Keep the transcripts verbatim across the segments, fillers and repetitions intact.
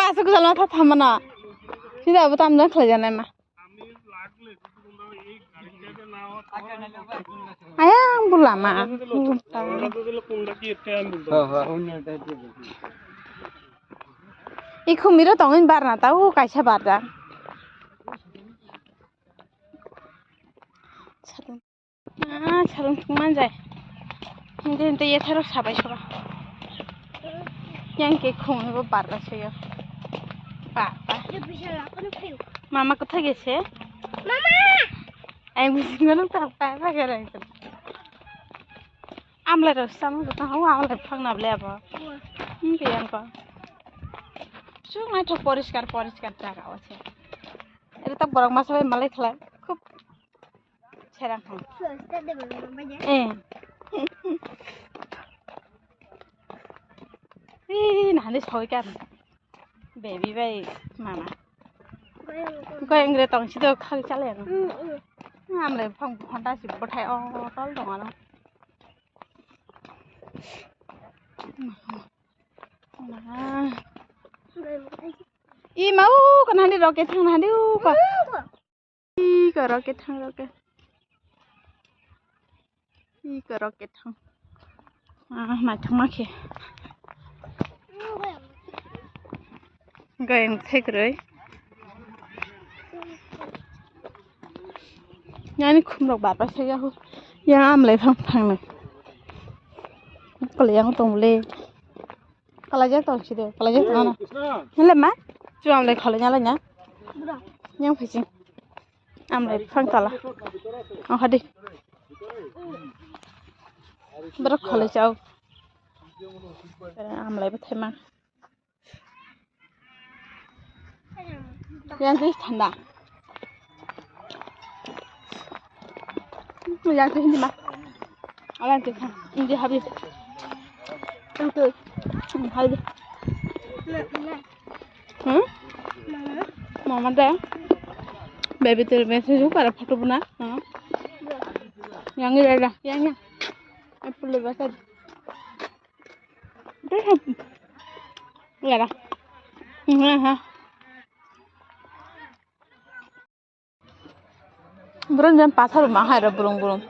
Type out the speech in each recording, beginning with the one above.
Asuk jalo tha thamana. Sida abo tam jang khlai janai ma. Ayang bulama. Ikhumiro tongin barna tau kaisa barda. Ah, salon thung manjai. Hindi hindi yetharok sabai soba. Yang ke khum bo barra soyo. Papa. Mama কোথায় গেছে? Mama! Ang bising nang tak pa pa gara. Amla ro sam ko ta hawa amla phang na ble abo. Hmm, ke yang ko. Suk nai thok poriskar poriskar jaga ase. Ere tak borok masa bai malai khala. Khub Serang thang. Eh. Ih, nahani soi kan. Baby bai mama. Koi engre tong sido khag chale ang. Amre phang phanta si bothai o tol dong ano. Nah. I mau kan hani roket thang hani u ko. Ih, korok kethang rok khe. Ih, korok kethang. Ah, naithok ma khe. Gayeng thekrwi. Yani khumrok bapa se yahu. Ya amlai phang phang nai. Kala yang tong le. Kalajak tong sidi, kalajak tong ano. Hele ma? Chu amlai khalai nyala nya. Yang phai sing. Amlai phang tala. Oh hadi. Borok khalai chao. Amlai bwthai ma. Yang sih thanda. Yang sih hindi ma. Alang sih hindi habis. Itu. Hmm, habis. Hmm? Mama deh. Baby tuh message para photo buna. Hmm. Yang ini ada, yang ini. Apa lu bahasa? Yara. Aha. Burung jam pathar ma hai ra burung burung.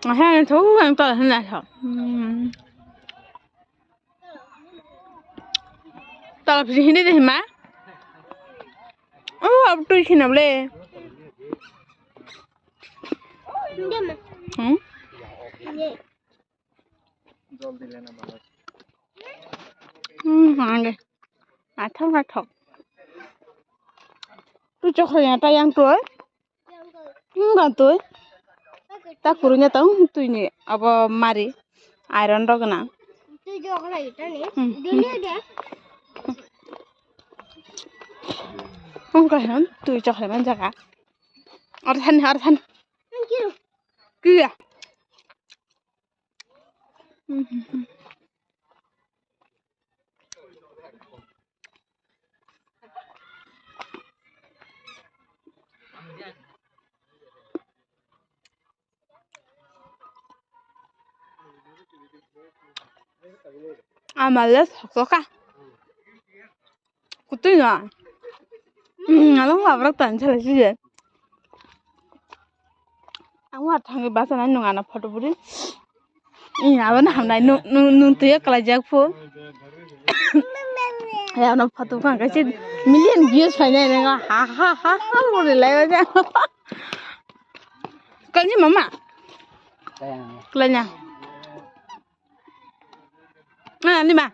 Aha, tho ang to hna tho. Hmm. Talap si hini de ma. Oh, ab tu sini ble. Hmm? Hmm, hande. Athok athok. Tu chokro ya ta yang tu. Hmm, kan tu. Ta kuru nya ta, hmm, tu ni. Abo mari. Iron rok na. Hmm. Hong ka han tu chokro man jaga. Ar than, ar than. Kiya. Ama le soksoka. Kutui no. Hmm, along labrak tan chala sije. Ang wa thangi basa nai nung ana photo buri. Ih, abo na hamnai nung, nung, nung tuyo kalai jak phu. Ya ono photo kang kachi million views phainai nang ha ha ha ha buri lai ja. Kalni mama. Kalanya. Ah, lima.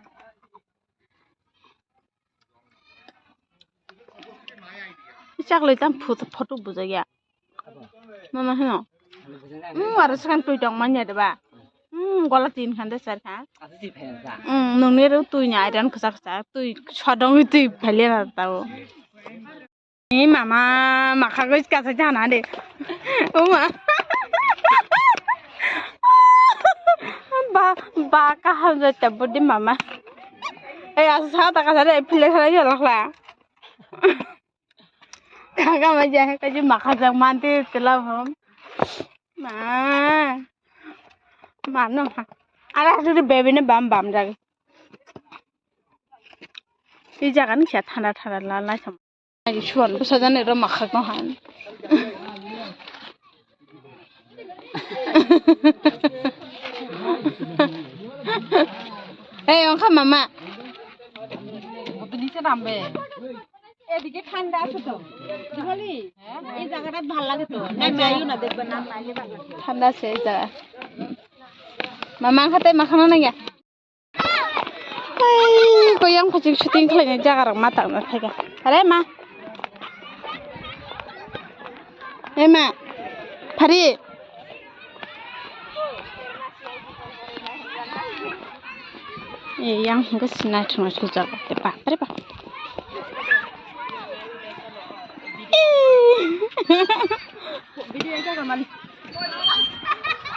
Chaklai tam photo, photo bujak ya. Mama hino. Hmm, aro sekan tui tong manya de ba. Hmm, gola tin khan de sar kha. Hmm, nungni ro tui nya iron kasa kasa, tui sodong tui phaile na tao. Ni mama, makha goi kasa jana de. O ma. Ba, ba kaham jai tabbo de mama. Ei, asa sa ta kasa de, phile khala yo lakhla. Kaka ma jai, kaji makha jak mante tela hom. Ma. Ma no ha. Ara suri baby ne bam bam jagi. Tei jaga ni kisa thanda thanda la lai sam. Ai suan bwsa jani ro makhak no han. Ei ongkha mama. Botol niche nambe. এদিকে ঠান্ডা আছে তো। দিঘলি? এই জায়গাটা ভালো লাগে তো। না, যাইও না, দেখবে না, নাইলে ভালো লাগে। Thanda se ei jaga. Mama ang khatai makhana nangya. Hai, koyang pachik shooting khlainai jaga rok ma tangna phaikha. Are ma. Ema. Phari. Yang hingke sinai thwngna sujak. Bapre bap.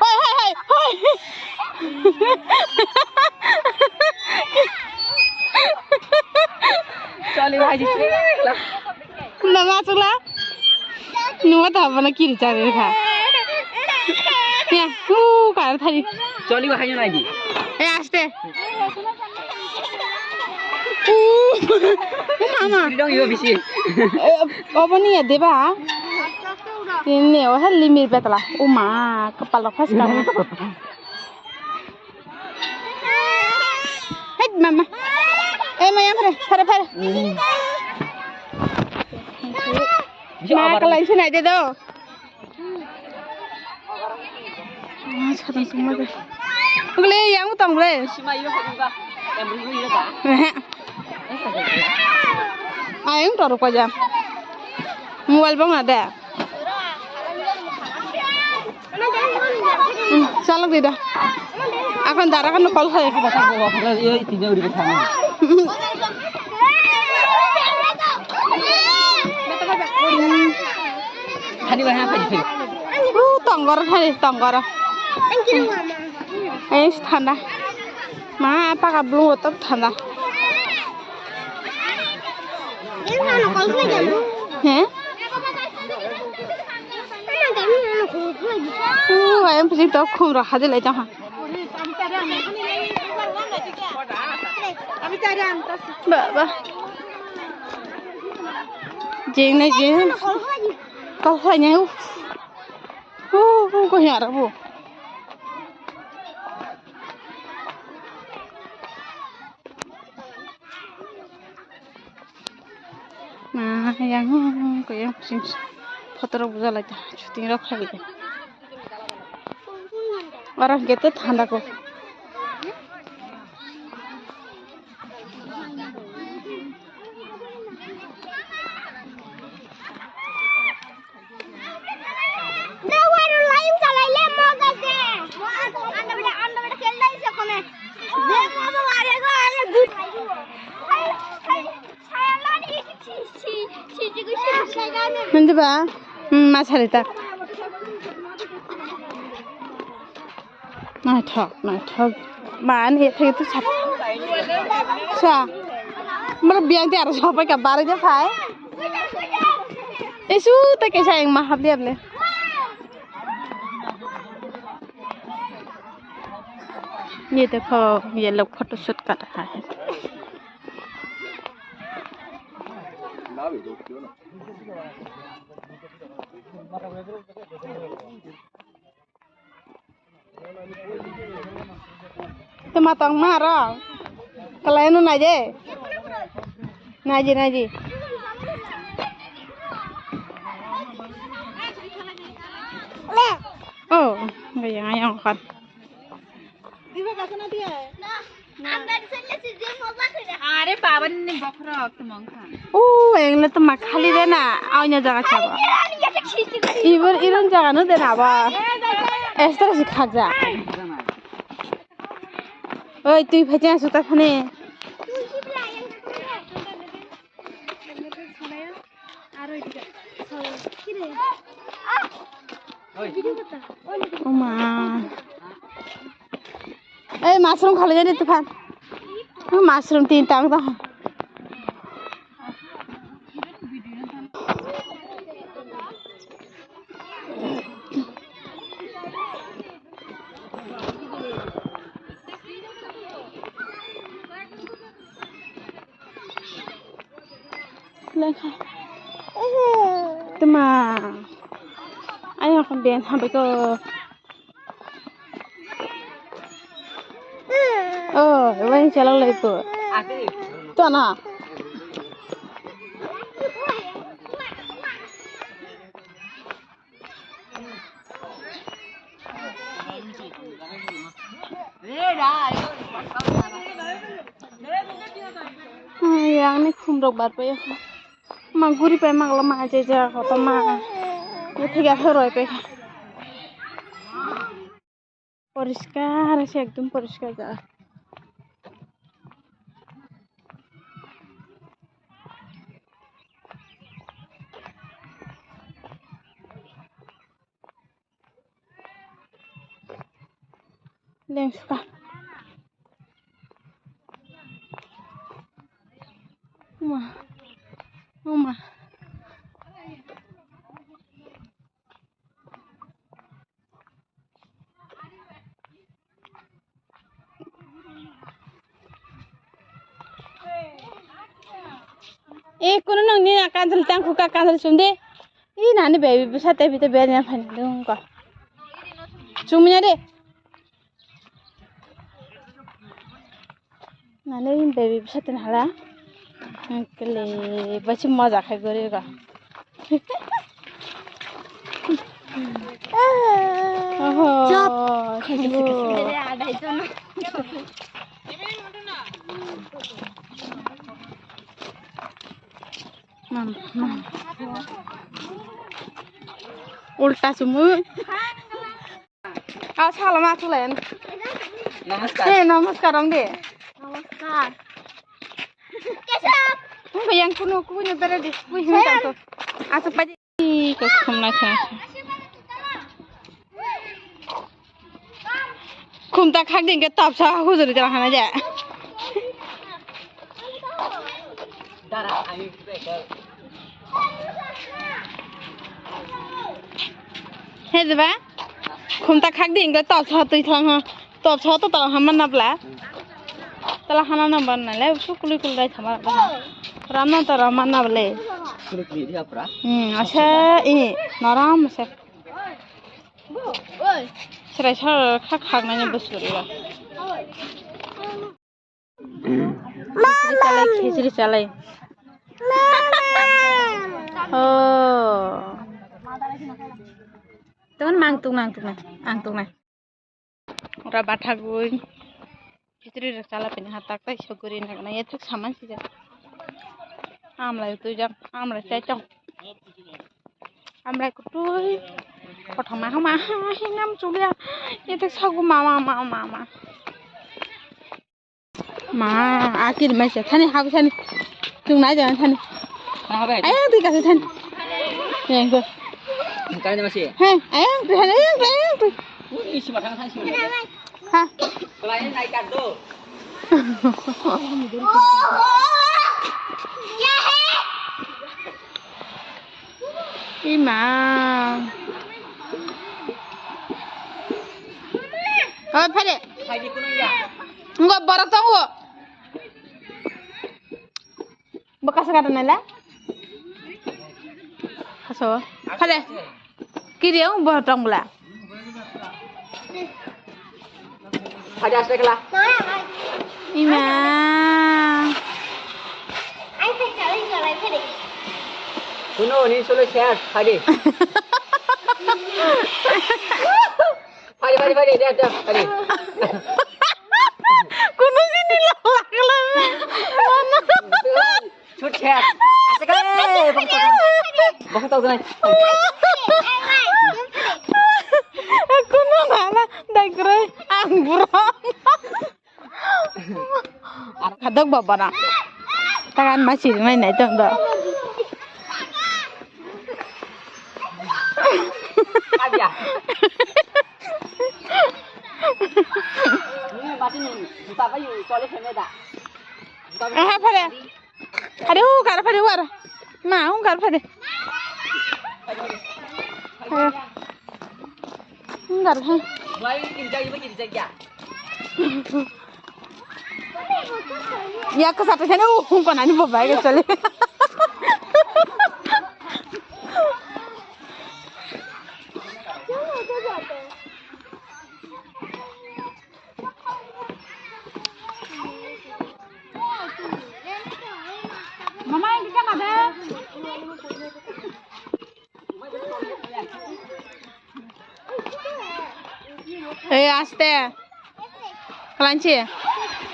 Hoi, hoi, hoi, hoi. Choli bhai ji. Nang achukla. Nungwa ta bana kiri chari kha. Ya, u kar thari. Choli bhai nai di. E aste. U. Mama. Dong yo bisi. Oboni ya deba. Ini o hal limir betla. Uma kepala pas kamu. Hei mama. Eh maya pare pare pare. Ma kalai sinai de do. Ah, sakang tungma de. Bole yang tong bole. Ehe. Ayang torok paja. Mobile bong na de. Hmm, salok dida. Akon dara kan call khai. Hani bahai apa sih? Uh, tonggor hari tonggor. Eh, thanda. Ma, apa ka blue top thanda. He? Ayam pisi tok khum rok hadi lai tong ha. Baba. Jeng nai jeng. Kau hai nyai. Uh, uh, kau hiara bu. Ma yang ko yang sing photo rok bujalai ta shooting rok khlai ta. Oro hwnkhe tei thanda ko. Hindi ba? Hmm, ma sari ta. Naithok, naithok. Mani ethai tu sap. Sa. Mala biang ti aro sopai ka bare je phai. Isu te ke sayang ma hap liap le. Ye dekho, ye log photo shoot kar raha hai. Tuma tong ma ro. Kalai no nai de. Nai ji, nai ji. Oh, gaya yang kan. Are baba ni bokhorok tongmong kha. O, engle to ma khali de na, aonya jaga chabo. Ibor iron jaga no de na ba. Extra si khaja. Oi, twi phai chang suta khani. Oma. Ei, mushroom khali jani tufan. Mushroom tin tang ta. Tuma. Ayo, ben habai ko. Oh, wai chalok lai po. To na. Yang ni khum rok bar pai. Ma guri pai ma, ma je ja koto ma. Ye thik ase roi pai. Poriskar ase, ekdom poriskar jaga. Lengsuka. Uma. Uma. Eh, kuno nang ni kanjal tang khuka kanjal sumde. Ih, nani baby bwsa tebi te beri na phani dong ko. Chumya de. Nani baby bwsa ten hala. Kele basi moja khai gori ko. Oho. Chop. Thank you. Mam, mam. Ulta sumui. Ah, salam aku lain. Namaskar. Eh, namaskar, dong de. Namaskar. Kesap. Yang kuno kuno bere de, kuno hinta to. Asa padi. Ih, kok khumna kha. Khumta khak ding ke topsa hujuri jala hana ja. He de ba? Khumta khak ding ke topsa twi thang ha. Topsa to tala hama na bla. Tala hana na ban na le su kuli kul dai thama. Ram na to ram na bla. Kuli kuli dia pra. Hmm, asa ini naram asa. Serai sar khak khak nani bwswk rwla. Khichri chalai, khichri chalai. Oh. Teman mang tung nang tung nang, ang tung nang. Ora bathagwi. Khichri rok chala pini ha tak tai soguri nang nang ya thik saman sijak. Amlai tui jak, amlai chai chong. Amlai kutui. Kothoma hama ha hinam chulya. Ya thik sagu mama mama mama. Ma, akir mai se thani habu thani. Tung nai jana thani. Ayang tui kasi thani. Yang ko. Kani masi. He, ayang tui, ayang tui, ayang tui. Ui, si matang thani si matang. Ha. Kelain naik kartu. Ima. Oi, phare. Ngo borok tongo. Bwkha sakha rwnai le? Haso. Phale. Kiri ang bo tong bwla. Phale asle khala. Ima. Kuno ni solo share phale. Phale, phale, phale, de, de, phale. Kuno sini la, la, la, la. Chut, chut. Asik, eh, bang tau. Bang tau, guys. Kuno na, na, dai, gre, ang burong. Khadok baba na. Takan ma siri mai nai tong do. Kabya. Ni mati ni juta bai chole phene da. Aha, phare. Phare, u kar phare, u kar. Ma, u kar phare. U kar phare. Bai kin jai, bai kin jai kya? Ya ke satu sana uh hum panani bo bai ke chale. Mama, ini kan ada. Ei, aste. Kalanchi.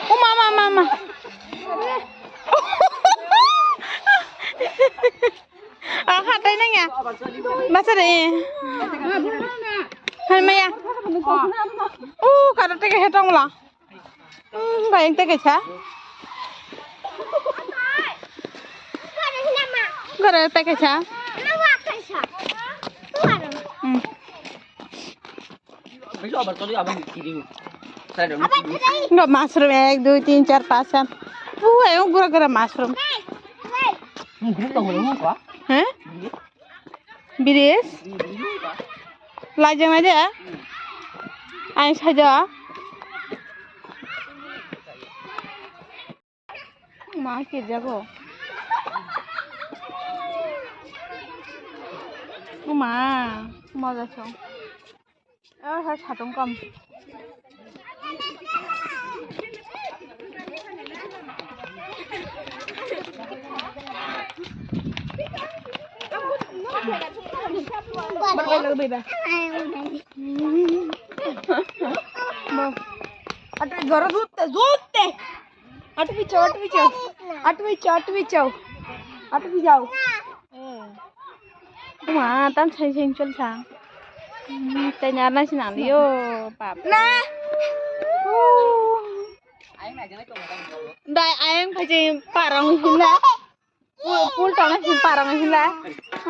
O mama, mama. Ah, hatai nang ya. Masa deh. Hai maya. Uh, karate ke hetong la. Hmm, bayang tei kaisa. Goro tei kaisa. Hmm. Enggak, mushroom ek, dui, tin, char, pas, san. Uh, ayung gura gura mushroom. Hah? Biris? Lajang aja? Aing saja. Ma, ke jago. Ma, moja song. Ah, ha, satung kam. Atu goro dute, dute. Atu pichau, atu pichau. Atu pichau, atu pichau. Atu pichau. Uma, tam chai chai chol sa. Hmm, tanya na sinang yo, pap. Na. Dai ayang phai parang hila. Pul tong na sin parang hila.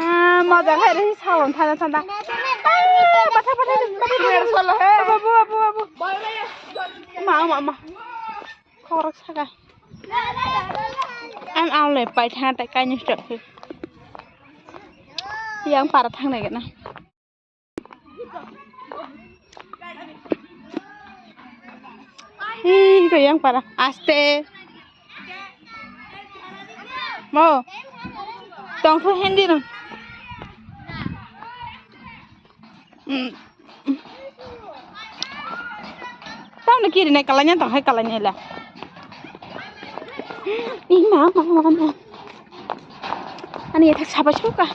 Ah, moja khai re salon thana thana. Ah, batha batha batha. Babu babu babu. Ma ma ma. Khorok saka. Ang ang le pai thang tai kaini stop. Yang para thang nai gana. Hi, to yang para. Aste. Mo. Tong phu hindi no. Hmm. Tamo kiri nai kalanya tong hai kalanya la. Ima ma ma ma. Ani ethak saba suka.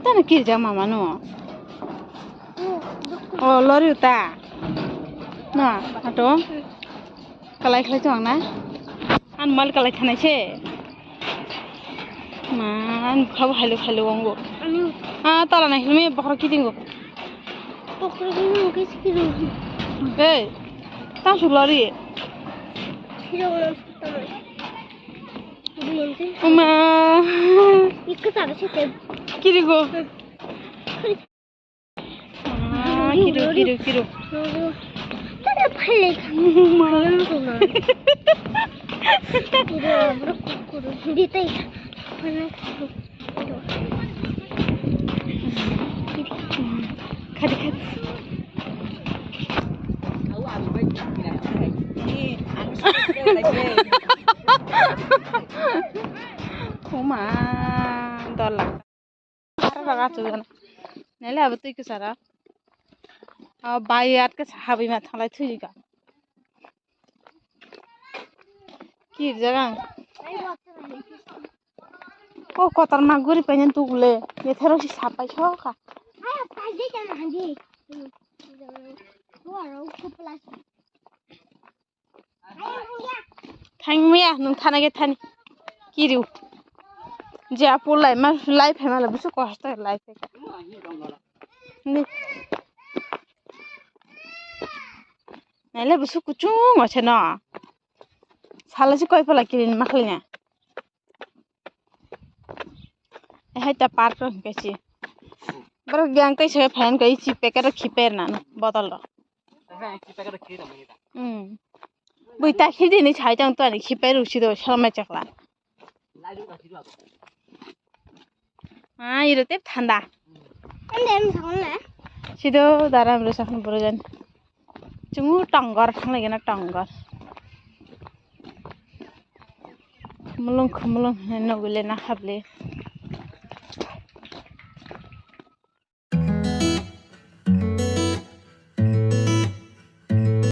Tano kiri jama mano. O lori uta. Na ato. Kalai khlai tong na. An mal kalai thanai se. Man khabo hailu hailu wongo. Ah, tala nai himi bokhorok kitingo. Bokhorok ni mukhe sikiro. Ei, ta sulari. Sikiro na sutama. Uma. Ikka tara sete. Kirigo. Ah, kiru, kiru, kiru. Tara phale. Ma. Kiru, bro, kuru. Ditai. Khadi, khadi. Uma, dola. Ara raga tu gana. Nele abo tui kusara. Abo bai at ke sahabi ma thalai thui ga. Kir jaga. O kotor ma guri paina tukle. Yethero si sapai soka. Thang maya nung thana ke thani. Kiriu. Je apu lai ma lai phai ma la busu kosto lai phai. Ni. Naile busu kuchung oche no. Sala si koi pala kirin makhlinya. Hai ta park ro hingke si. Borok yang kai se phan kai si packet ro khiper na bottle ro. Hmm. Bui ta khidi ni chai tang to ani khiper ro si do sal mai chakla. Ah, iro tep thanda. Sido daram ro sakno borojan. Chungu tongor, thanglaigena tongor. Mulung khumulung hinwi nugwile na hable.